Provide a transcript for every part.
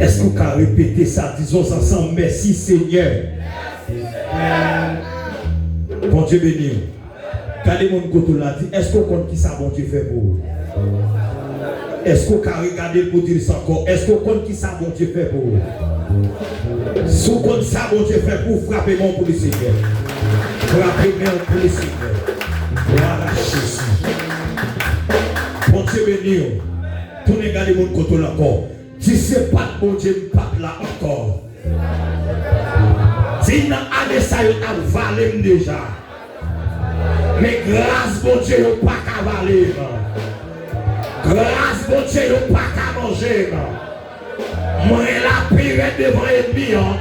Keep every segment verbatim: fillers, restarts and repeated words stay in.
Èske w ka repete sa? Dizon sa ansanm, mèsi Senyè. Bondye beni w. Gade moun kote w la, di, èske w konn ki sa Bondye fè pou ou? Èske w ka regade l pou di l sa ankò? Èske w konn ki sa Bondye fè pou ou? Si w konn sa Bondye fè pou ou, frape men w pou li, Senyè. Frape men w pou li, Senyè. Glwa a Jezi. Bondye beni w. Tounen gade moun kote w la ankò. Di, se pa t Bondye, m p ap la ankò. Di, nan ane sa yo t ap vale m deja. Men gras Bondye yo pa ka vale m. Gras Bondye yo pa ka manje m. Mwen la pi rèd devan ènmi an.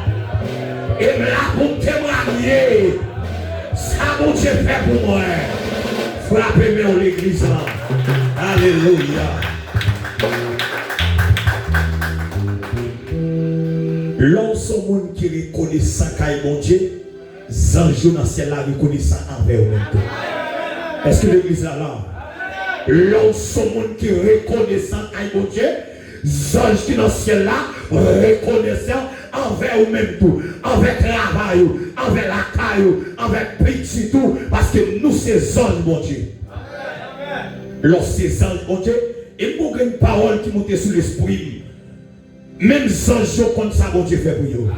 E m la pou m temwanye sa Bondye fè pou mwen. Frape men w legliz la. Alelouya. Lè w se yon moun ki rekonesan kay Bondye, zanj yo nan syèl la rekonesan anvè w menm tou. Èske legliz la la? Lè w se yon moun ki rekonesan kay Bondye, zanj ki nan syèl la rekonesan anvè ou menm tou, anvè travay ou, anvè lakay ou, anvè pitit ou, paske nou se zanj Bondye. Lè w se zanj Bondye, e m gon grenn pawòl ki monte sou lespri m. Menm zanj yo konn sa Bondye fè pou yo.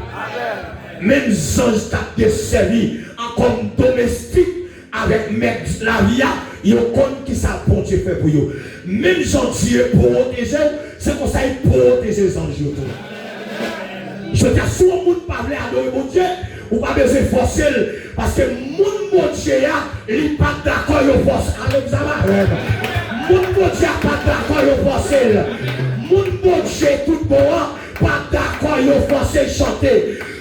Menm zanj k ap desèvi an kòm domestik avèk mèt lavi a, yo konn ki sa Bondye fè pou yo. Menm jan Dye pwoteje w, se konsa l pwoteje zanj yo tou. Jodi a, si yon moun pa vle adore Bondye, ou pa bezwen fòse l, paske moun Bondye a, li pa t dakò yo fòse. Alelouya, amèn. Moun Bondye a pa t dakò yo fòse l. Moun Bondye tout bon an pa t dakò yo fòse l chante.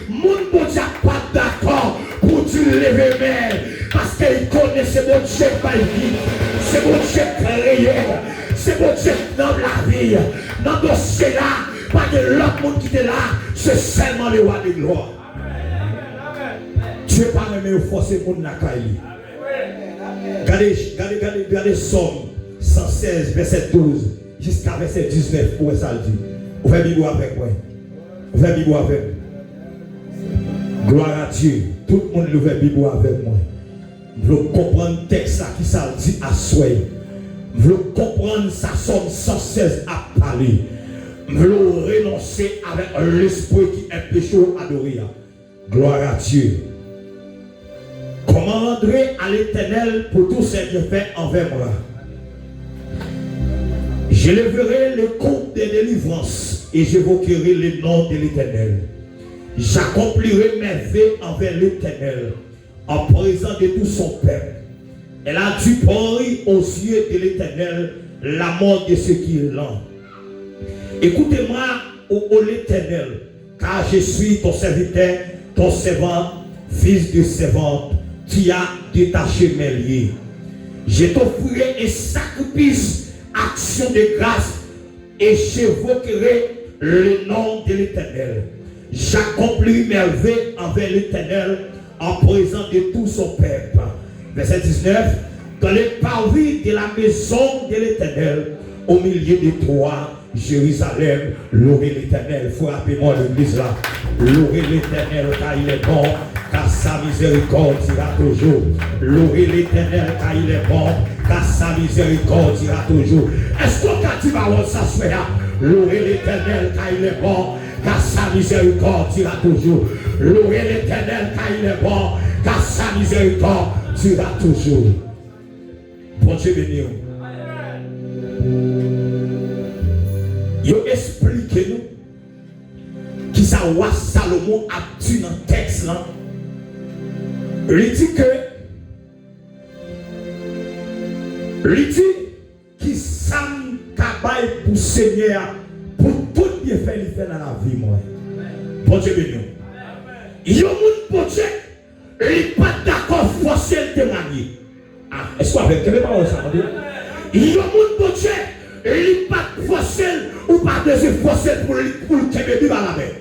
Moun Bondye a pa t dakò pou di l leve men, paske l konnen se Bondye k bay vi, se Bondye k kreye, se Bondye k nan lavi. Nan dosye la, pa gen lòt moun ki te la, se sèlman le Roi de gloire. Dye pa renmen yo fòse moun lakay li. Gade, gade, gade, gade Sòm san sèz, vèsè douz jiska vèsè diznèf, pou wè sa l di. Ouvè Bib ou avèk mwen. Ouvè Bib ou avè m. Glwa a Dye. Tout moun louvè Bib ou avèk mwen. M vle w konprann tèks la, ki sa l di aswè. M vle w konprann sa Sòm san sèz ap pale. M vle w renonse avèk lespri ki enpeche w adore a. Gloire à Dieu. Comment rendrai à l'Éternel pour tous ses bienfaits envers moi? J'élèverai le groupe de délivrance et j'évoquerai le nom de l'Éternel. J'accomplirai merveille envers l'Éternel en présence de tout son peuple. Elle a dû prendre aux yeux de l'Éternel la mort de ceux qui l'ont. Écoutez-moi, ô, ô l'Éternel, car je suis ton serviteur, ton servant, fils de servante, tu as détaché mes liens. Je t'offrirai un sacrifice, action de grâce, et j'évoquerai le nom de l'Éternel. J'accomplis merveille envers l'Éternel en présence de tout son peuple. Verset dix-neuf, dans les parvis de la maison de l'Éternel, au milieu de toi, Jérusalem, louez l'Éternel. Frape mwen legliz la. Louez l'Éternel, car il est bon, car sa miséricorde dira toujours. Louez l'Éternel, car il est bon, car sa miséricorde dira toujours. Èske w ka di pawòl sa swè a? Louez l'Éternel, car il est bon, car sa miséricorde dira toujours. Louez l'Éternel, car il est bon, car sa miséricorde dira toujours. Bondye beni w. Yo esplike nou kisa wa Salomon ap di nan tèks lan. Li di ke, li di, kisa m ka bay pou Senyè a pou tout byenfè li fè nan lavi mwen? Bondye beni w. Yon moun Bondye, li pa t dakò fòse l temwanye. Ah, èske w avè m? Kenbe pawòl sa, tande. Yon moun Bondye, li pa t fòse l, ou pa bezwen fòse l pou l, pou l kenbe Bib a lamen.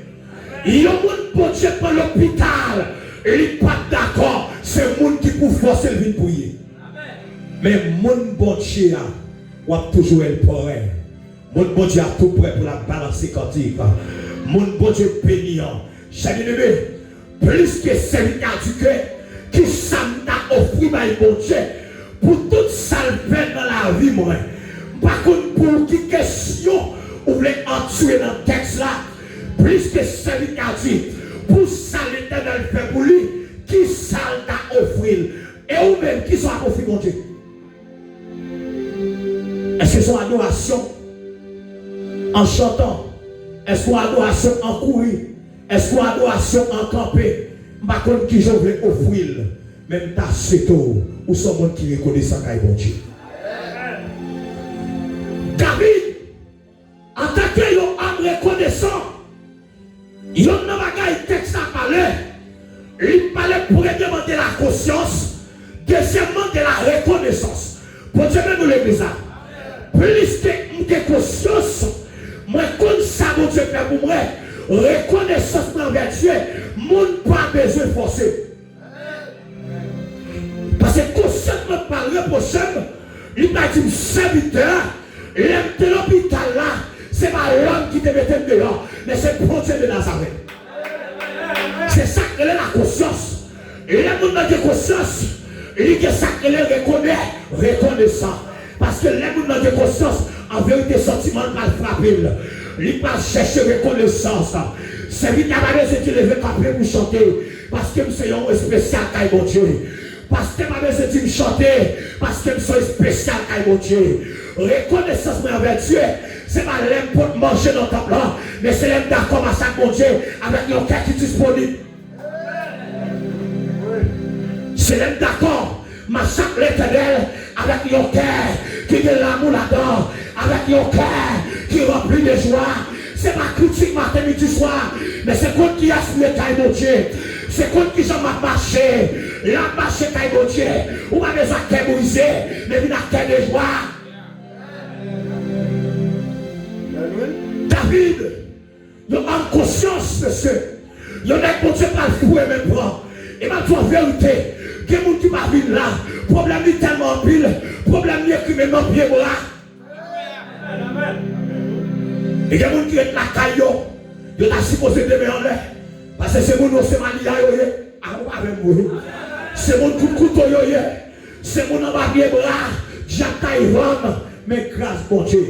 Yon moun Bondye pran lopital, li pa t dakò, se moun ki pou fòse l vin priye. Men moun Bondye a, w ap toujou wè l prè. Moun Bondye a tou prè pou l ap balanse kantik. Moun Bondye beni an. Chè byeneme, plis ke sèvitè a di ke, kisa m ta ofri bay Bondye pou tout sa l fè nan lavi mwen? M pa konn pou ki kesyon ou vle antire nan tèks la. Plis ke sèvitè a di, pou sa Letènèl fè pou li, kisa l ta ofri l? E ou menm, kisa w ap ofri Bondye? Èske se yon adorasyon an chantan? Èske yon adorasyon an kouri? Èske yon adorasyon an kanpe? M pa konn kijan w vle ofri l, men m ta swete w, ou se yon moun ki rekonesan kay Bondye. David, antanke yon òm rekonesan, youn nan bagay tèks la pale, li pale premyèman de la konsyans, dezyèmman de la rekonesans. Bondye beni w legliz la. Plis ke m gen konsyans, mwen konn sa Bondye fè pou mwen, rekonesans mwen anvè Dye, moun pa bezwen fòse m. Paske konsyans mwen pral repwoche m, li pral di m, sèvitè, lè m te lopital la, se pa lòm ki te mete m deyò, men se Bondye de Nazarèt. Se sa k rele la konsyans. Lè moun nan gen konsyans, li gen sa k rele rekonè, rekonesan. Paske lè moun nan gen konsyans, an verite, santiman l pral frape l. Li pral chèche rekonesans. Sèvitè a pa bezwen di leve kanpe pou chante, paske m se yon espesyal kay Bondye. Pastè pa bezwen di m chante, paske m se yon espesyal kay Bondye. Rekonesans mwen anvè Dye, se pa lè m pot manje nan tanp lan, men se lè m dakò mache ak Bondye avèk yon kè ki disponib. Se lè m dakò mache ak Letènèl avèk yon kè ki gen lanmou ladan, avèk yon kè ki ranpli de jwa. Se pa kritik maten, midi, swa, men se konn kiyès m ye kay Bondye. Se konn kijan m ap mache. Lè w ap mache kay Bondye, ou pa bezwen ak kè brize, men vin ak kè de jwa. David, yon òm konsyans, mesye. Yon nèg Bondye pral foure men pran. E m ap di w an verite, gen moun ki pa vin la. Pwoblèm li tèlman anpil, pwoblèm li ekri menm nan pye bra. E gen moun ki ret lakay yo, yo ta sipoze demen anlè. Paske se moun yo se maliya yo ye. A, ou pa avè m vre. Se moun kout kouto yo ye. Se moun anba pye bra dyab ta y vann, men gras Bondye.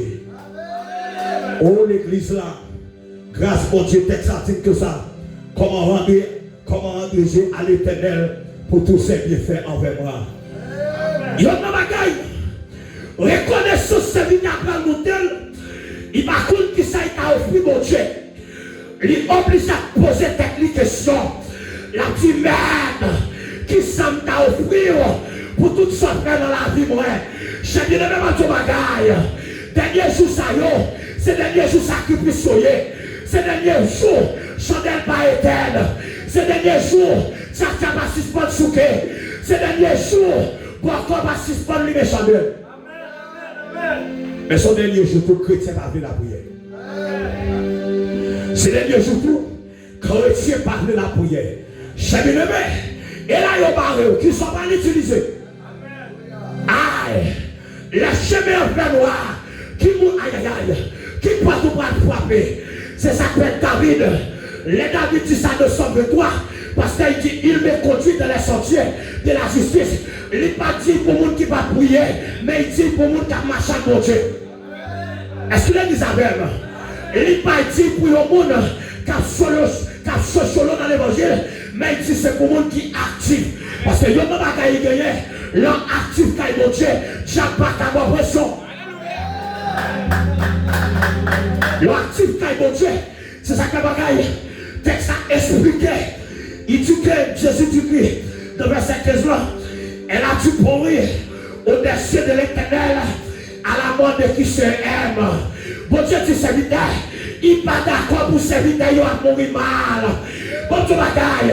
O legliz la, gras Bondye, tèks la di m konsa, comment rendre, comment rendre je à l'Éternel pour tous ses bienfaits envers moi. Youn nan bagay, rekonesans sèvitè a pral montre l, li pa konn kisa li ta ofri Bondye. Li oblije ap poze tèt li kesyon. L ap di, Mèt, kisa m ta ofri w pou tout sa w fè nan lavi mwen? Chè byeneme, m ap di w bagay. Dènye jou sa yo, se dènye jou sakrifis yo ye. Se dènye jou chandèl pa etèn. Se dènye jou tchatcha pa sispann souke. Se dènye jou bòkò pa sispann limen chandèl. Men se yon dènye jou tou, kretyen pa vle lapriyè. Se dènye jou tou, kretyen pa vle lapriyè. Chè byeneme, e la yo bare w, kisa w pral itilize? Ay, lè chemen an fènwa, ki moun, ayayay, ki pòt ou pral frape? Se sa k fè David, lè David di sa nan Sòm venntwa, pastè, li di, il me conduit dans les sentiers de la justice. Li pa di pou moun ki pa priye, men li di pou moun k ap mache ak Bondye. Èske legliz avè m? Li pa di pou yon moun k ap solo, k ap socholo nan levanjil, men li di se pou moun ki aktif. Paske youn nan bagay li genyen, lè w aktif kay Bondye, dyab pa ka ba w presyon. Lè w aktif kay Bondye, se sa k fè bagay tèks la esplike. Li di ke Jezi di li, nan vèsè kenz lan, elle a dû mourir aux yeux de l'Éternel à la mort de qui se aime. Bondye di sèvitè, li pa dakò pou sèvitè yo ap mouri mal. Bondye bagay,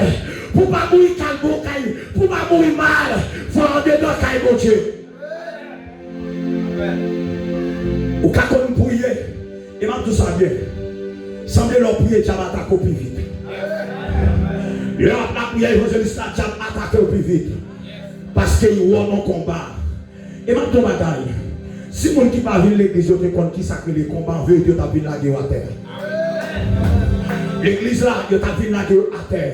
pou w pa mouri kalbou kay, pou w pa mouri mal, fò w andedan kay Bondye. Ou ka konn priye, e m ap di w sa byen. Sanble lè w priye, dyab atake w pi vit. Lè w ap lapriyè evanjelis la, dyab atake w pi vit. Paske li wè w nan konba. E m ap di w bagay. Si moun ki pa vin legliz yo te konn ki sa k rele konba, an verite, yo t ap vin lage yo atè. Legliz la, yo t ap vin lage yo atè.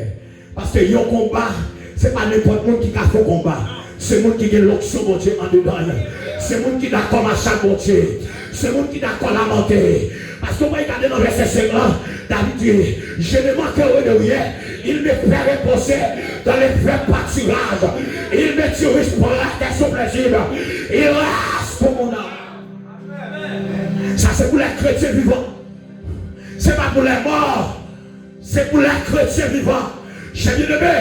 Paske yon konba, se pa nenpòt moun ki ka fè yon konba. Se moun ki gen lonksyon Bondye andedan yo. Se moun ki dakò mache ak Bondye. Se moun ki dakò lamante. Paske w gade nan vèsè senk lan, David di, je ne manquerai de rien. Il me fait reposer dans les verts pâturages. Il me dirige près de son plaisir. Il reste pour mon âme. Sa se pou lè kretyen vivan. Se pa pou lè mò. Se pou lè kretyen vivan. Chè byeneme,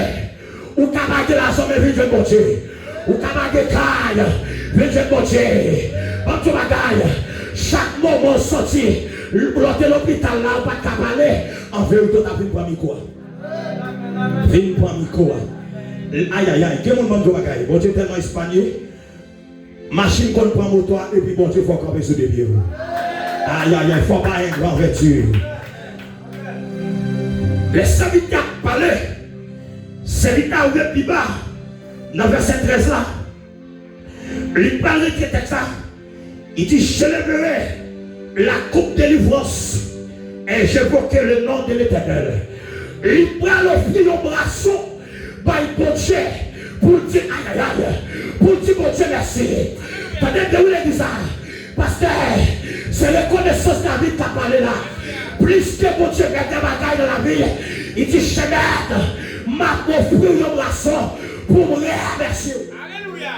ou ka pa gen lajan, men vin jwenn Bondye. Ou ka pa gen kay, vin jwenn Bondye. Ban m di w bagay, chak moman w santi lè w te lopital la, ou pa t ka pale, an verite, w t ap vin pran mikwo a. Vin pran mikwo a. Ayayay, gen moun ban m di w bagay. Bondye tèlman espanye. Machin konn pran moto a, epi Bondye fè w kanpe sou de pye w. Ayayay, fò w pa engra anvè Dye. Lè sèvitè a ap pale, sèvitè a rive pi ba nan vèsè trèz la. Li pral retire tèks la. Li di, j'élèverai la coupe délivrance et j'évoquerai le nom de l'Éternel. Li pral ofri yon brason bay Bondye pou l di ayayay, pou l di Bondye mèsi. Tande byen wi legliz la. Pastè, se rekonesans David k ap pale la. Pliske Bondye fè de bagay nan lavi, li di, chè mèt, m ap ofri w yon brason pou m remèsye w. Alelouya.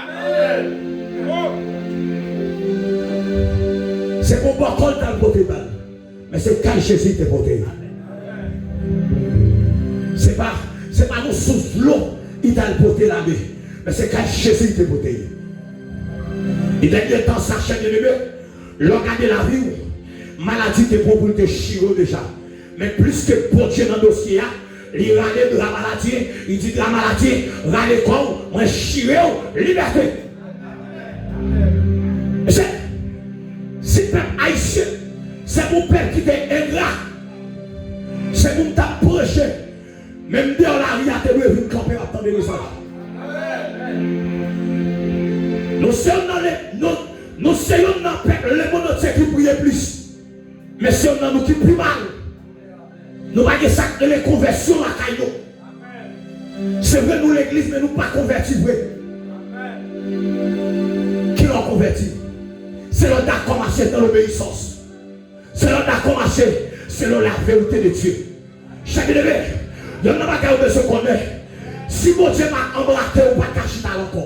Se pou bòkò l t al pote ba l. Men se kay Jezi te pote. Se pa, se pa nan sous dlo li t al pote lame. Men se kay Jezi te pote. E dènye tan sa, chè byeneme, lè w gade lavi w, maladi te pran pou l te chire w deja. Men pliske Bondye nan dosye a, li rale dra maladi, li di dra maladi, rale kò w, mwen chire w, libète. Mesye, si pèp ayisyen se pou pèp ki te engra, se pou m t ap preche, menm deyò lari a te dwe vin kanpe ap tande mesaj. Nou se youn nan le, nou, nou se youn nan pèp lemonn antye ki priye plis. Men se youn nan nou ki pi mal. Nou pa gen sa k rele konvèsyon lakay nou. Se vre nou legliz, men nou pa konvèti vre. Kilè w konvèti? Se lè w dakò mache dans l'obéissance. Se lè w dakò mache selon la vérité de Dieu. Chè byeneme, youn nan bagay ou bezwen konnen, si Bondye pa anbrake w, ou pa t ka chita la ankò.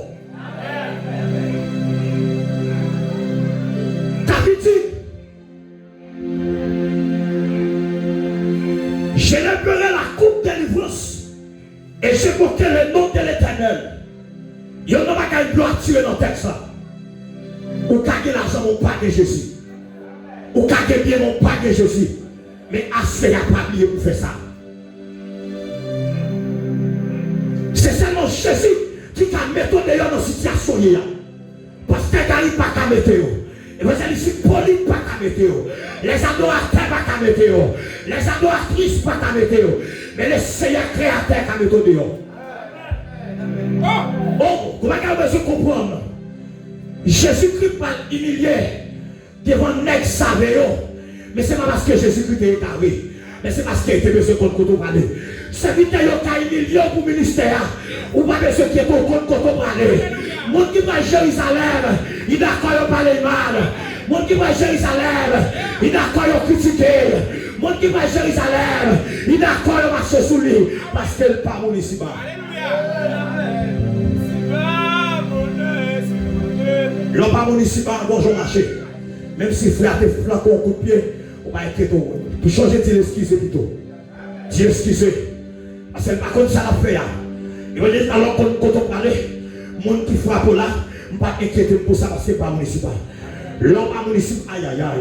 David di, j'élèverai la coupe délivrance et j'évoquerai le nom de l'Éternel. Youn nan bagay m vle atire nan tèks la. Ou ka gen lajan, men ou pa gen Jezi. Ou ka gen byen, men ou pa gen Jezi. Men aswè a, pa bliye pou fè sa. Se sèlman Jezi ki ka mete w deyò nan sitiyasyon w ye a. Pastè Gary pa ka mete w. Evanjelis Hippolyte pa ka mete w. Lèzadoratè pa ka mete w. Lèzadoratris pa ka mete w. Men Leseyè Kreyatè ka mete w deyò. Oh, gon bagay ou bezwen konprann. Jezikri pral imilye devan nèg save yo. Men se pa paske Jezikri te egare. Men se paske li te bezwen konn kote w prale. Sèvitè yo ka imilye w pou ministè a. Ou pa bezwen enkyete w konn kote w prale. Moun ki pral Jerizalèm, li dakò yo pale l mal. Moun ki pral Jerizalèm, li dakò yo kritike l. Moun ki pral Jerizalèm, li dakò yo mache sou li. Paske l pa moun isiba. Lè w pa moun isiba, gon jan w mache. Menm si frè a te flanke w yon kout pye, ou pa enkyete w. Ou chonje di l eskize pito. Di eskize. Paske l pa konn sa l ap fè a. Evanjelis, alò konn kote w prale. Moun ki frape w la, m pa enkyete m pou sa paske l pa moun isiba. Lè w pa moun isiba, ayayay.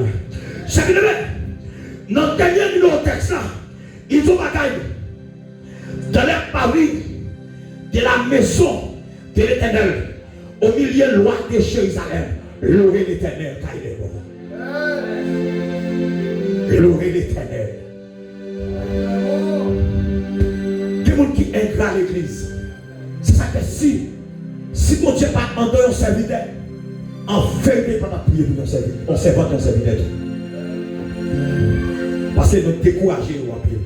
Chè byeneme, nan dènye nimewo tèks la, li di yon bagay. Dans les parvis de la maison de l'Éternel, au milieu loi de Jérusalem, louez l'Éternel, car il est bon. Louez l'Éternel. Gen moun ki engra legliz. Se sa k fè si, si Bondye pa andan yon sèvitè, an verite, li pa t ap Priye pou yon sèvi-, yon sèvant, yon sèvitè tou. Paske nou dekouraje yo anpil.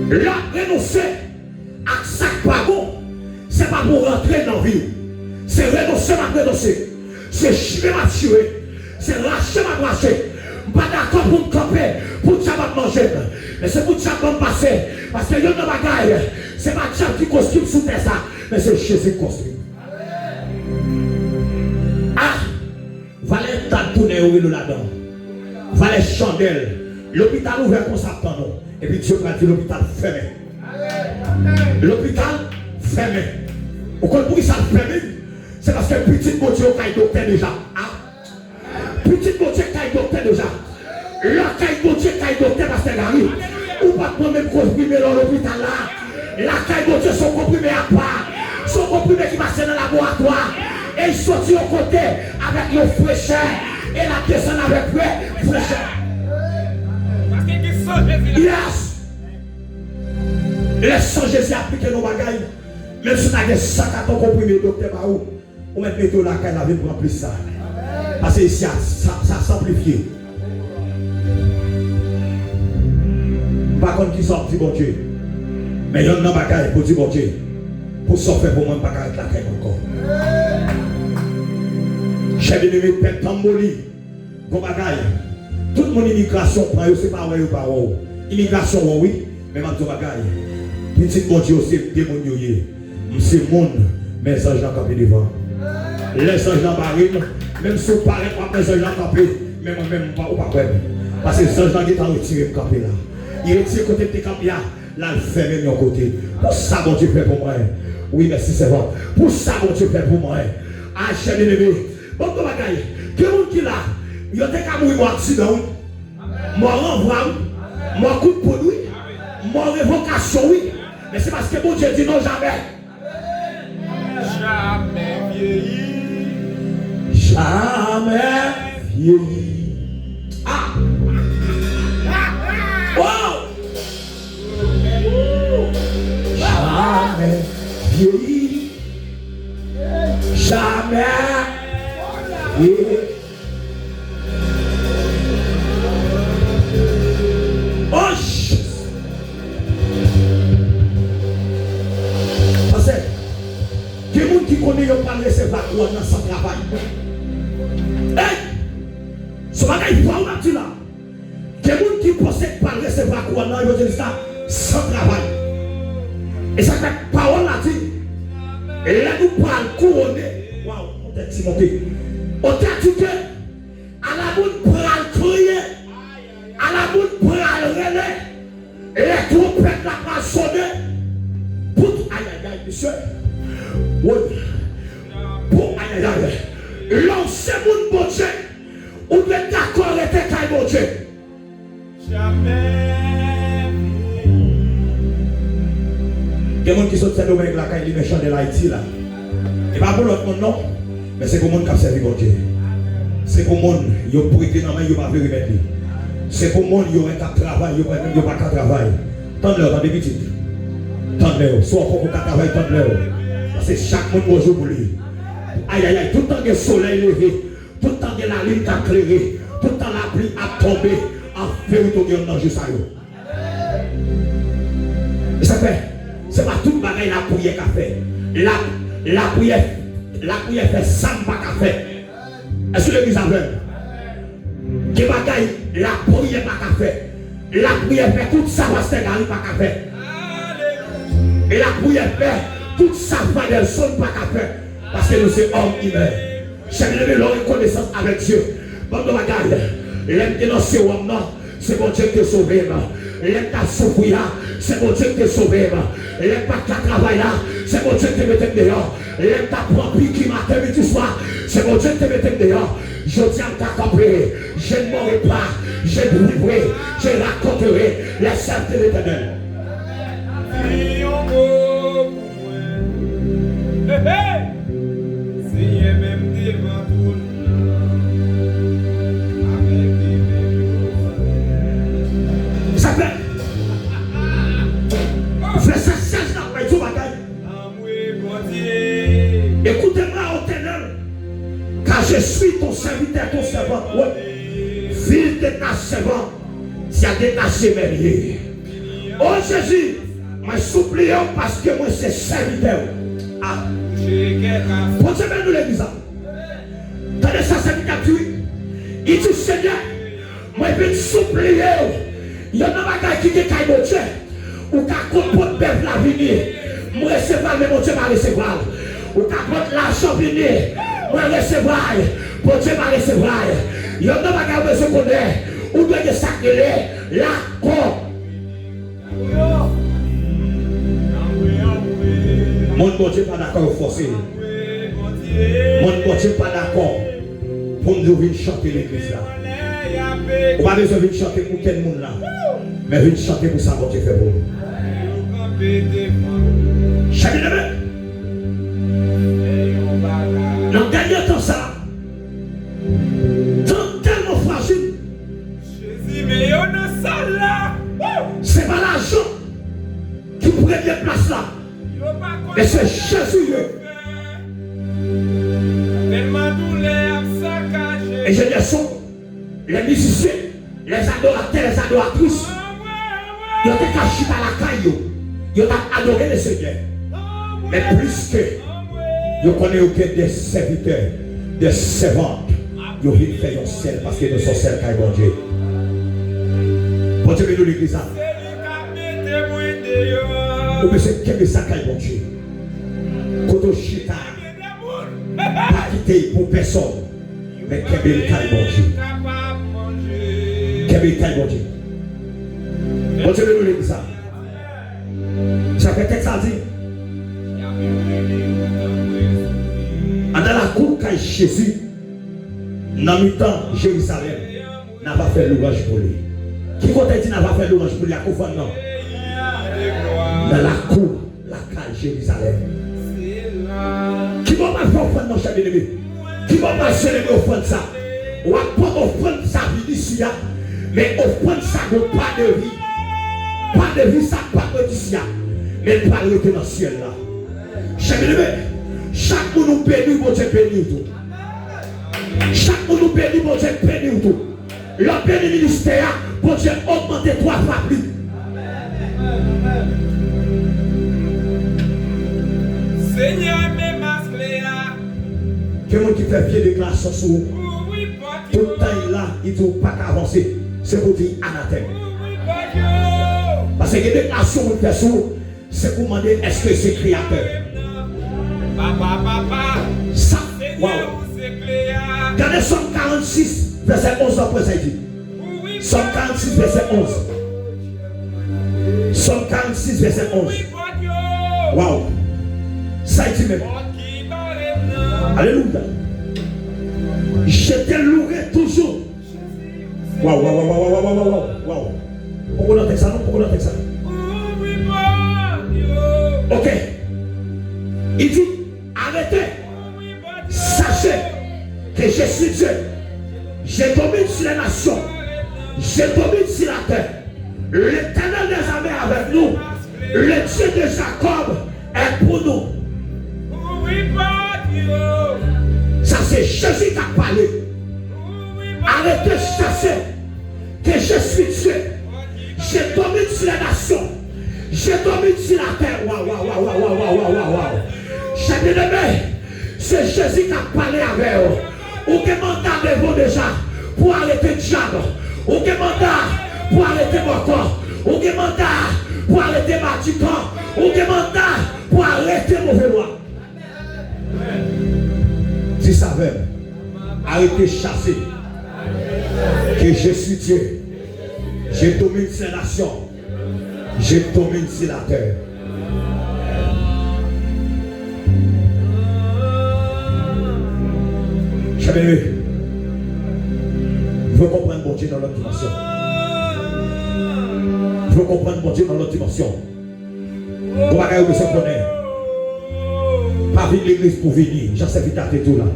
Lè w ap renonse ak sa k pa bon, se pa pou rantre nan vi w. Se renonse m ap renonse. Se chire m ap chire. Se rache m ap rache. M pa dakò pou m kanpe pou dyab ap manje m. Men se pou dyab ban m pase. Paske youn nan bagay, se pa dyab ki konstwi m sou tè sa, men se Jezi ki konstwi m. Ah! Valè tad tounen yo rele w ladan. Valè chandèl. Lopital ouvè konsa ap tann ou. Epi Dye pral di lopital fèmen. Lopital fèmen. Ou konn poukisa l fèmen? Se paske pitit Bondye yo kay doktè deja. Ah! Pitit Bondye kay doktè deja. Lakay Bondye kay doktè, pastè Gary. Ou p ap pran menm konprime lè w lopital la. Lakay Bondye se yon konprime apa. Se yon konprime ki pase nan laboratwa. E l soti yon kote avèk yon frechè. E l ap desann avèk fre-, frechè. Paske gen san Jezi la. Yes! Lè san Jezi aplike nan yon bagay, menm si w ta gen san katon konprime doktè ba ou, ou mèt mete w lakay la vin pran plis sa. Paske isi a, sa, sa sanplifye. M pa konn kisa w ap di Bondye. Men yonn nan bagay pou di Bondye, pou sa w fè pou mwen, m pa ka ret lakay mwen ankò. Chè byeneme, pèp tann moli. Bon bagay. Tout moun imigrasyon pran yo, se pa wè yo pa wè w. Imigrasyon wè w, wi. Men m ap di w bagay. Pitit Bondye yo, se de moun yo ye. M se moun, men zanj lan kanpe devan. Lè zanj lan bare m, menm si w parèt w ap wè zanj lan kanpe, men mwen menm, m pa, ou pa kwè m. Paske zanj lan gentan retire m kanpe la. Li retire kote m te kanpe a, l al fèmen m yon kote. Pou sa Bondye fè pou mwen. Wi, mèsi, sèvant. Pou sa Bondye fè pou mwen. A, chè byeneme, bon, bon bagay. Gen moun ki la, yo te ka mouri mò aksidan, wi. Mò ranvwa, wi. Mò kout poud, wi. Mò revokasyon, wi. Men se paske Bondye di non, jamè. Jamè vyeyi. Jamè vyeyi. Ah! Oh! Jamè vyeyi. Jamè vyeyi. Oh, Jesus. Paske gen moun ki konnen yo pral resevwa kouwòn nan san travay. Hey! Se bagay fò w ap di la. Gen moun ki panse k pral resevwa kouwòn nan, yo di l sa, san travay. E sa k fè pawòl la di, lè nou pral kouwone, waw, yon tèt ti monte. Yon tèt ti ke, ala moun pral kriye, ala moun pral rele, lè twonpèt la pral sone, pou, ayayay, misye, woy, pou, ayayay, lè w se moun Bondye, ou dwe dakò rete kay Bondye. Gen moun ki sot Sendomeng lakay li men chandèl Ayiti la. E pa pou lòt moun non, men se pou moun k ap sèvi Bondye. Se pou moun yo prete nan men yo pa vle remèt li. Se pou moun yo wè k ap travay, yo wè menm yo pa ka travay. Tann lè w, tande pitit. Tann lè w. Si w poko ka travay, tann lè w. Paske chak moun gon jou pou li. Ayayay, tout tan gen solèy leve, tout tan gen lalin k ap klere, tout tan lapli ap tonbe, an verite w gen nan jou sa yo. E sa fè, se pa tout bagay lapriyè ka fè. La, lapriyè, lapriyè fè sa m pa ka fè. Èske legliz avè m? Gen bagay lapriyè pa ka fè. Lapriyè fè tout sa pastè Gary pa ka fè. E lapriyè fè tout sa Fadelson pa ka fè. Paske nou se òm imen. Chak leve lò rekonesans avèk Dye. Ban m yon bagay. Lè m te nan sewòm nan, se Bondye ki te sove m. Lè m t ap soufri a, se Bondye ki te sove m. Lè m pa t ka travay la, se Bondye ki te mete m deyò. Lè m t ap pran piki maten, midi, swa, se Bondye ki te mete m deyò. Jodi a m ka kanpe. Je ne mourrai pas, je vivrai, je raconterai les œuvres de l'Éternel. Di yon mo pou mwen. Hey, hey! Senyè menm devan twòn nan, avèk de men yo. Sa fè. Vèsè sèz la, bay di w bagay. Anmwe Bondye. Écoutez-moi, Éternel, car je suis Sya detache men li. O Jezi, mwen sipliye w paske mwen se sèvitè w. Ah. Bondye beni nou legliz la. Tande sa sèvitè ap di wi. Li di, Senyè, mwen vin sipliye w. Yon nan bagay ki gen kay Bondye. Ou ka konn pot bèf la vini. Mwen resevwa l, men Bondye pa resevwa l. Ou ka pot lajan vini. Mwen resevwa l. Bondye pa resevwa l. Yon nan bagay ou bezwen konnen. Ou dwe gen sa k rele lakò. Moun Bondye pa dakò yo fòse. Moun Bondye pa dakò pou m di w vin chante legliz la. Ou pa bezwen vin chante pou kenn moun la. Men vin chante pou sa Bondye fè pou ou. Chak byeneme, nan dènye tan sa, tan tèlman frajil. Jezi, men yo nan sal la. Se pa lajan ki premye plas la. Men se Jezi ye. Enjenyè son, lè mizisyen, lè adoratè, lè adoratris, yo te ka chita lakay yo, yo t ap adore Lesenyè. Men pliske yo konnen yo gen de sèvitè, de sèvant, yo vin fè yon sèl, paske nou se yon sèl kay Bondye. Bondye beni w legliz la. Ou bezwen kenbe sa kay Bondye. Kote w chita a, pa kite l pou pèsòn. Men kenbe l kay Bondye. Kenbe l kay Bondye. Bondye beni w legliz sa. Sa fè tèks sa di, anndan lakou kay Jezi, nan mitan Jerizalèm, n a va fè lwanj pou li. Ki kote di n a va fè lwanj pou li ak ofrann nan? Nan lakou lakay Jerizalèm. Ki bò w pral fè ofrann nan, chè byeneme? Ki bò w pral selebre ofrann sa? W ap pran ofrann sa vin isi a, men ofrann sa gon pa de vi. Pa de vi sa p ap ret isi a, men l pral rete nan syèl la. Chè byeneme, chak moun ou beni, Bondye beni w tou. Chak moun ou beni, Bondye beni w tou. Lè w beni ministè a, Bondye ogmante twa fwa plis. Senyè, men maskle a. Gen moun ki fè vye deklarasyon sou ou. Tout tan l la, li di w pa ka avanse. Se pou di anatèm. Paske gen deklarasyon moun fè sou ou, se pou mande èske se Kreyatè. Papa, papa. Sa, waw. Gade Sòm karannsis, vèsè onz la, pou sa l di. Sòm karannsis, vèsè onz. Sòm karannsis, vèsè onz. Waw. Sa l di menm. Alelouya. Je te louerai toujours. Waw, waw, waw. Poko nan tèks la, non, poko nan tèks la. Ok. Li di, arrêtez, sachez que je suis Dieu. Je domine sur les nations. Je domine sur la terre. L'Éternel des armées avec nous. Le Dieu de Jacob est pour nous. Sa se Jezi k ap pale. Arrêtez, sachez que je suis Dieu. Je domine sur les nations. Je domine sur la terre. Waw, waw, waw. Chè byeneme, se Jezi k ap pale avè w. Ou gen manda devan w deja pou arete dyab. Ou gen manda pou arete bòkò. Ou gen manda pou arete madikan. Ou gen manda pou arete move lwa. Di sa avè m. Arrêtez, sachez que je suis Dieu. Je domine sur les nations. Je domine sur la terre. Chè byeneme, m vle konprann Bondye nan lòt dimansyon. M vle konprann Bondye nan lòt dimansyon. Gon bagay ou bezwen konnen. Pa vin legliz pou vini, jan sèvitè a te di w la.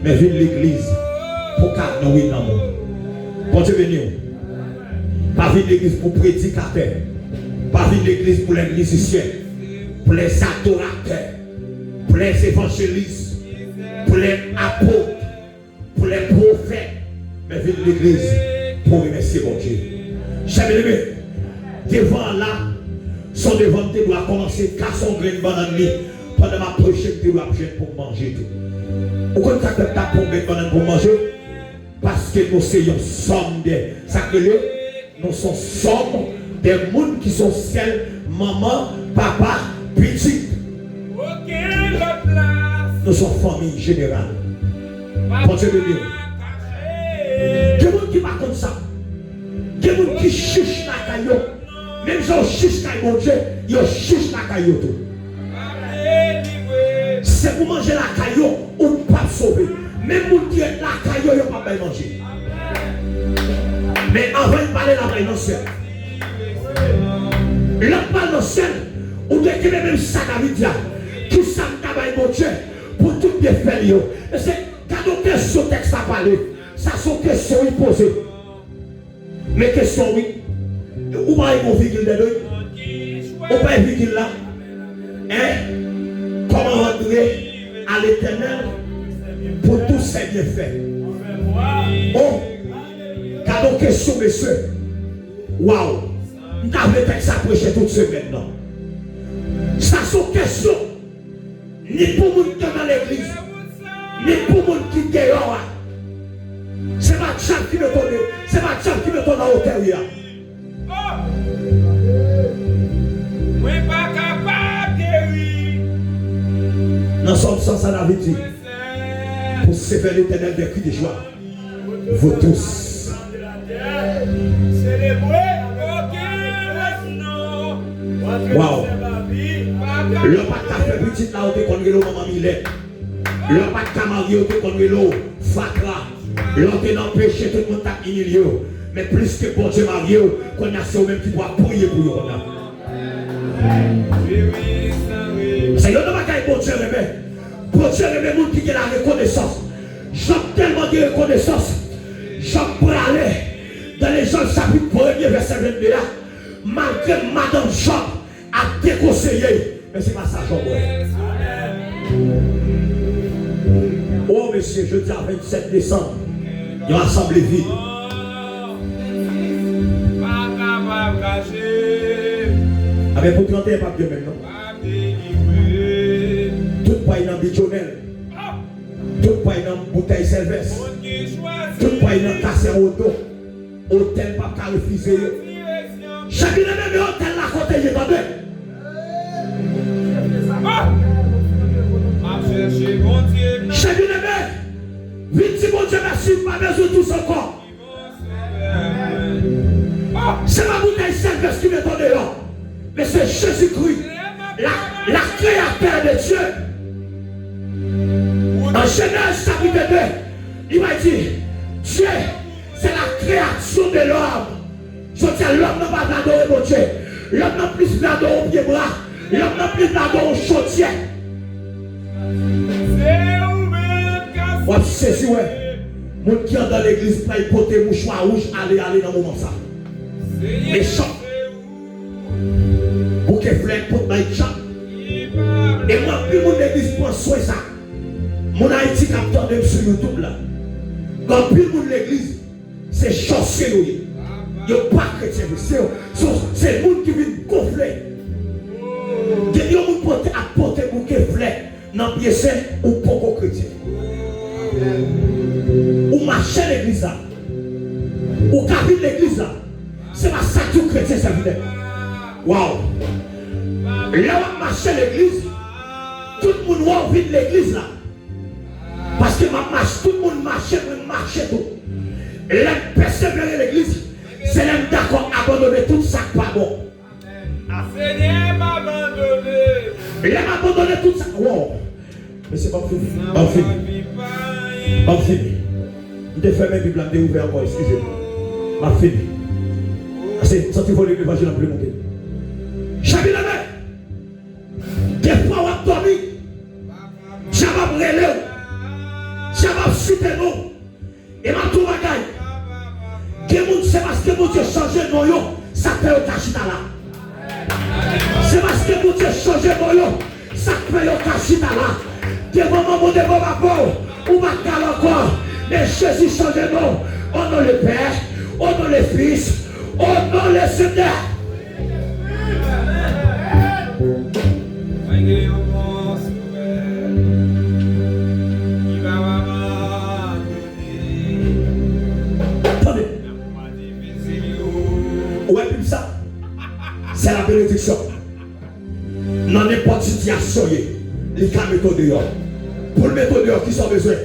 Men vin legliz pou ka nouri nanm ou. Bondye beni w. Pa vin legliz pou predikatè. Pa vin legliz pou lè mizisyen, pou lè adoratè, pou lè evanjelis, pou lè apot, pou lè pwofèt. Men vin legliz pou remèsye Bondye. Chè byeneme, devan an la, se yon devan m te dwe kòmanse kase yon grenn bannann li, pandan m ap preche, m te dwe ap jwenn pou m manje tou. Ou konn sa k fè m t ap pran yon grenn bannann pou m manje? Paske nou se yon sòm de, sa k rele, nou se yon sòm de moun ki se yon sèl manman, papa, pitit. Nou se yon fanmi jeneral. Bondye beni w. Gen moun ki pa konn sa. Gen moun ki chich lakay yo. Menm jan yo chich kay Bondye, yo chich lakay yo tou. Se pou manje lakay yo, ou p ap sove. Menm moun ki ret lakay yo, yo p ap bay manje. Men anvan l pale, l ap bay nan syèl. Lè l pale nan syèl, ou dwe kenbe menm sa David di a. Kisa m ka bay Bondye pou tout byenfè li yo? Mesye, gade yon kesyon tèks la pale. Sa se yon kesyon li poze. Men kesyon wi. Ou pa wè gon vigil dèyè wi? Ou pa wè vigil la? Hein? Comment rendre à l'Éternel pour tous ses bienfaits? Oh! Gade yon kesyon, mesye. Waw! M ta vle tèks sa preche tout semèn nan. Sa se yon kesyon. Ni pou moun ki nan legliz, ni pou moun ki deyò a. Se pa dyab ki mete w de, se pa dyab ki mete w nan otè w ye a. Oh! Mwen pa kapab geri. Nan Sòm san sa, David di, pour servir l'Éternel des cris de joie. Vous tous. Waw. Lè w pa t ka fè pitit la, yo te konn rele w manman milèt. Lè w pa t ka marye, yo te konn rele w fatra. Lè w te nan peche, tout moun t ap imilye w. Men pliske Bondye marye w, kounye a se ou menm ki pou ap priye pou yo kounye a. Se youn nan bagay Bondye renmen. Bondye renmen moun ki gen la rekonesans. Jòb tèlman gen rekonesans, Jòb prale. Dans Jòb chapit premye vèsè vennde a, malgre madanm Jòb ap dekonseye l, men se pa sa Jòb wè. O mesye, jodi a vennsèt desanm, yon asanble vid. Pa kapab kache. Amen, pou trannteyen p ap gen menm non. Tout pay nan bidyonèl. Tout pay nan boutèy sèvès. Tout pay nan kasè woto. Otèl p ap ka refize yo. Chè byeneme, men otèl la kote l ye, tande. Chè byeneme, vin di Bondye mèsi, m pa bezwen tous ankò. Se pa boutèy sèvès ki mete w deyò, men se Jezikri, la, la créateur de Dieu. Nan Jenèz chapit de, li va di, Dieu, c'est la création de l'homme. Jodi a, lòm nan pa vle adore Bondye. Lòm nan plis vle adore yon pye bwa. Lòm nan plis vle adore yon chodyè. W ap sezi wè. Moun ki anndan legliz pral pote mouchwa wouj ale ale nan moman sa. Mechan. Bouke flè pot bay djab. E mwen, anpil moun legliz pran swen sa. Moun Ayiti k ap tande m sou YouTube la. Gen anpil moun legliz, se sòsye yo ye. Yo pa kretyen vre. Se, se, se moun ki vin gonfle. Depi yon moun pote, ap pote bouke flè nan pye sen, ou poko kretyen. Ou mache legliz la. Ou ka vin legliz la. Se pa sa k di w kretyen sèvitè. Waw. Lè w ap mache legliz, tout moun wè w vin legliz la. Paske m ap mache, tout moun mache, mwen m mache tou. Lè m pèsevere legliz, se lè m dakò abandone tout sa k pa bon. Senyè, m abandone. Lè m abandone tout sa. Wow. Mesye, ban m fini. Ban m fini. Ban m fini. M te fèmen Bib la, m te ouvè ankò, eskize m. M ap fini. Ase, m santi volim levanjil an pli monte. Chè byeneme, defwa w ap dòmi, dyab ap rele w, dyab ap site non w. E m ap di w bagay. Gen moun, se paske Bondye chanje non yo, sa k fè yo ka chita la. Se paske Bondye chanje non yo, sa k fè yo ka chita la. Devan manman w, devan papa w, ou pa t ka la ankò. Men Jezi chanje non w. O non le Pè, o non le Fis, Au nom le Seigneur. Mwen gen yon bon sovè ki pa abandone. Tande. Nan moman difisil yo. Ou wè Bib sa? C'est la bénédiction. Nan nenpòt sitiyasyon w ye, li ka mete w deyò. Pou l mete w deyò, kisa w bezwen?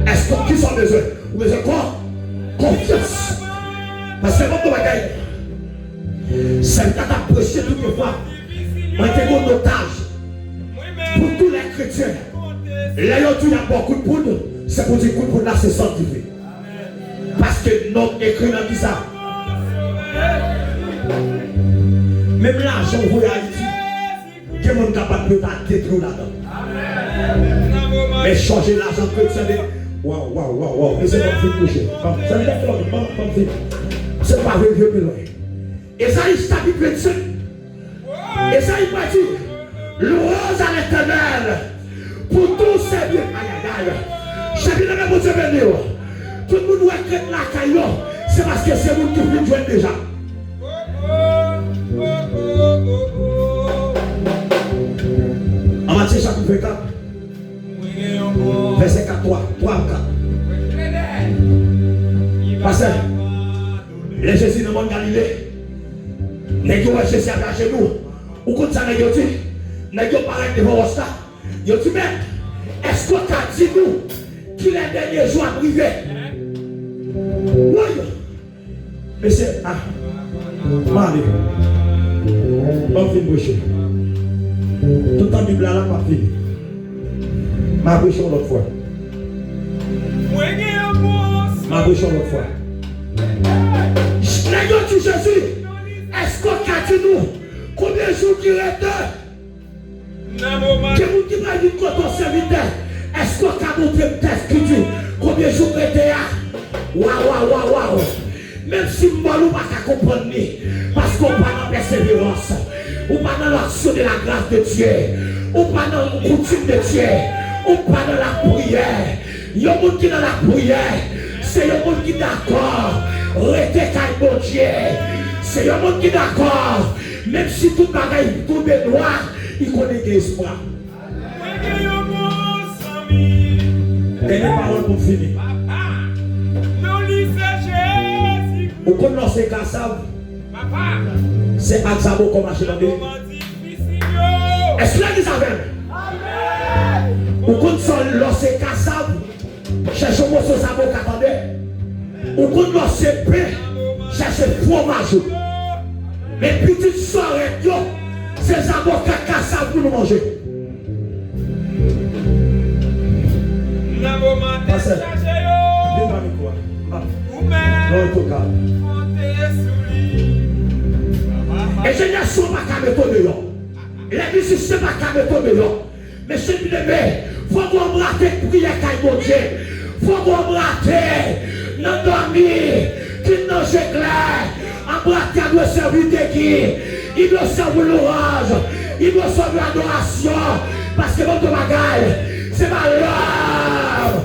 Èske w, kisa w bezwen? Ou bezwen kò? Konfyans. Paske m ap di w bagay, sèvitè t ap preche tout yon fwa. Mwen te gen yon notaj pou tou lè kretyen. Lè yo di y ap ba w kout poud, se pou di kout poud la se san dife. Paske nòt ekri nan kisa? Menm lajan w voye Ayiti, gen moun k ap bat pou yo ta detwi w ladan. Men chanje lajan kretyen de. Waw, waw, waw, waw. Mesye, ban m fin preche. Ban m, sèvitè Claude, ban m, ban m fin. Se pa vre, vye pi lwen. Ezayi chapit vennsenk. Ezayi pral di, louange à l'Éternel pour tous ses biens. Ayayay. Chèf, nan men Bondye beni w. Tout moun wè krèt lakay yo, se paske se moun ki fin jwenn deja. An Matye chapit vennkat, vèsè kat, twa, twa ak kat. Pastè, lè Jezi nan mòn Galile, nèg yo wè Jezi ap ajenou. Ou konn sa nèg yo di? Nèg yo parèt devan wòch la. Yo di, Mèt, èske w ka di nou kilè dènye jou ap rive? Woy! Mesye, a, m ale. Ban m fin preche. Toutan Bib la la, m ap fini. M a preche yon lòt fwa. M a preche yon lòt fwa. Nèg yo di Jezi, èske w ka di nou konbyen jou ki rete? Gen moun ki pral vin kote w, sèvitè. Èske w ka montre m tèks ki di konbyen jou k rete a? Waw, waw, waw, waw. Menm si m mò, ou pa ka konprann li. Paske w pa nan pèseverans. Ou pa nan l'action de la grâce de Dieu. Ou pa nan koutim de Dye. Ou pa nan lapriyè. Yon moun ki nan lapriyè, se yon moun ki dakò rete kay Bondye. Se yon moun ki dakò, menm si tout bagay tonbe nwa, li konnen gen espwa. Mwen gen yon bon zanmi. Dènye pawòl pou m fini. Papa, non li se Jezi. Ou konn lè w se kasav, papa, se ak zabòkò w mache tande. Nan moman difisil yo. Èske legliz avè m? Amèn. Ou konn sa lè w se kasav, chèche yon moso zabòkò tande. Ou konn lè w se pen, chèche fwomaj ou. Men pitit sòrèt yo, se zabòkò kasav pou nou manje. Nan moman tèt chaje yo, vin pa mikwo a. Ou menm, non, an tou ka, konte sou li. Enjenyè son pa ka mete w deyò. Lè mizisyen pa ka mete w deyò. Mesye byeneme, fòk ou anbrate priyè kay Bondye. Fòk ou anbrate nan dòmi, ki nan je klè. Anbrate a dwe sèvi de gid. Li dwe sèvi louwanj. Li dwe sèvi adorasyon. Paske bon tout bagay, se pa lòm.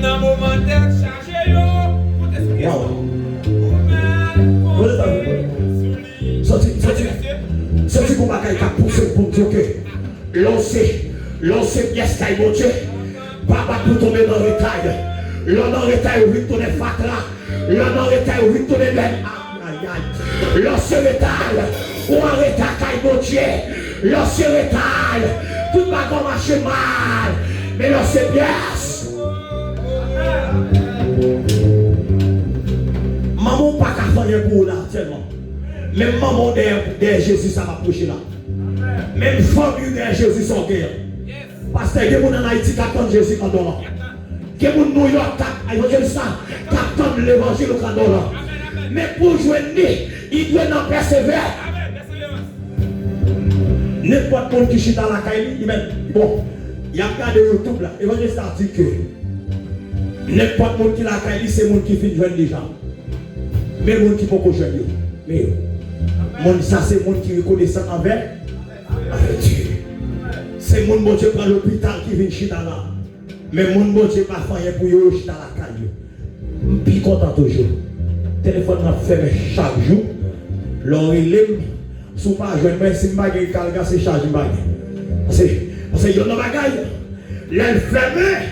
Nan moman tèt chaje yo, konte sou Kris. Ou menm konte sou li. Santi, santi, santi gon bagay k ap pouse w pou w di, oke. Lè w se, lè w se pyès kay Bondye, pa bat pou tonbe nan retay. Lè w nan retay, ou vin tounen fatra. Lè w nan retay, ou vin tounen bèl. Ayayay. Lè w se retay, ou an reta kay Bondye. Lè w se retay, tout bagay w mache mal. Men lè w se pyès, manman w pa ka fè anyen pou ou la aktyèlman. Men manman w dèyè, dèyè Jezi sa m ap preche la. Menm fanmi w dèyè Jezi sa w gen an. Pastè, gen moun ann Ayiti k ap tann Jezi Andòl la. Gen moun Nouyòk k ap, evanjelis la, k ap tann levanjil Andòl la. Men pou w jwenn li, li dwe nan pèsevè. Nenpòt moun ki chita lakay li, li menm, bon, y ap gade YouTube la. Evanjelis la di ke nenpòt moun ki lakay li, se moun ki fin jwenn deja. Men moun ki poko jwenn yo, men yo. Moun sa se moun ki rekonesan anvè, anvè Dye. Se moun Bondye pran lopital ki vin chita la. Men moun Bondye pa fè anyen pou yo, yo chita lakay yo. M pi kontan toujou. Telefòn nan ap fèmen chak jou. Lè w rele m, si w pa jwenn mwen, si m pa gen kalga, se chaj m pa gen. Paske, paske yon nan bagay, lè l fèmen,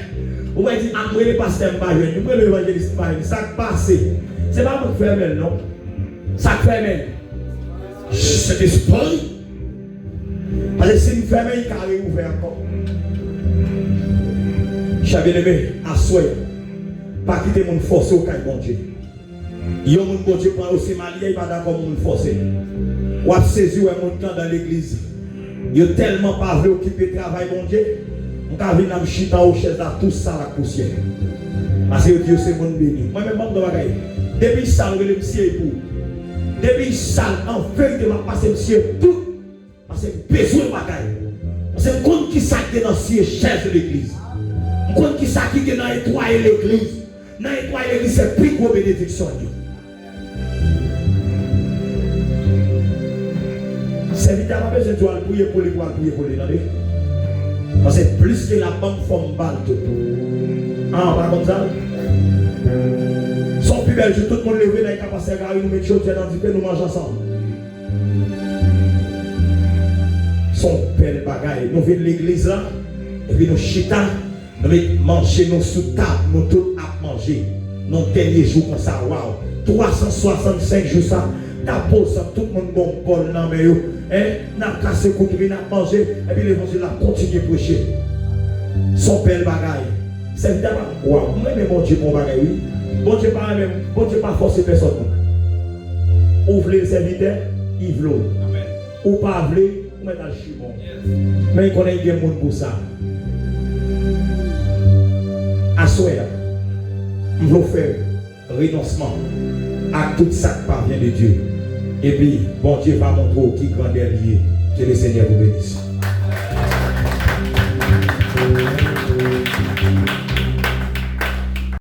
ou va di, a, m rele pastè, m pa jwenn li, m rele evanjelis, m pa jwenn li. Sa k pase? Se pa mwen k fèmen l, non. Sa k fèmen l? Sentespri. Paske si m fèmen, li ka reouvè ankò. Chè byeneme, aswè, pa kite moun fòse w kay Bondye. Yon moun Bondye pran yo se malye, li pa dakò moun fòse. W ap sezi wè moun k anndan legliz. Yo tèlman pa vle okipe travay Bondye, m ka vin la m chita anwo chèz la tou sal ak pousyè. Paske yo di yo se moun beni. Mwen menm, ban m di w bagay. Depi sal, rele m siye pou. Depi sal, an verite, m ap pase m siye tout. Paske m bezwen bagay. Paske m konn kisa k gen nan siye chèz legliz. M konn kisa ki gen nan netwaye legliz. Nan netwaye legliz se pi gwo benediksyon l ye. Sèvitè a pa bezwen di w al priye pou li pou al priye pou li, tande. Paske plis ke l ap ban m, fò m ba l tou. An, pa konn sa? Se yon pi bèl jou, tout moun leve, n al ka pastè Gary, nou met chodyè nan dife, nou manje ansanm. Se yon bèl bagay. Nou vin legliz la, epi nou chita, nou met manje nou sou tab, nou tout ap manje. Nan dènye jou konsa, waw. Twa san swasannsenk jou sa, ta poze tout moun bon bòl nan men yo. Hein? N ap kase koutri, n ap manje, epi levanjil la kontinye preche. Se yon bèl bagay. Sèvitè pa, waw, m renmen Bondye pou yon bagay, wi. Bondye pa renmen, Bondye pa fòse pèsòn, non. Ou vle l sèvitè, li vle w. Ou pa vle, ou mèt al chimon. Men konnen gen moun pou sa. Aswè a, m vle w fè renonsman ak tout sa k pa vyen de Dye. Epi, Bondye va montre w ki grandè l ye. Que le Seigneur vous bénisse.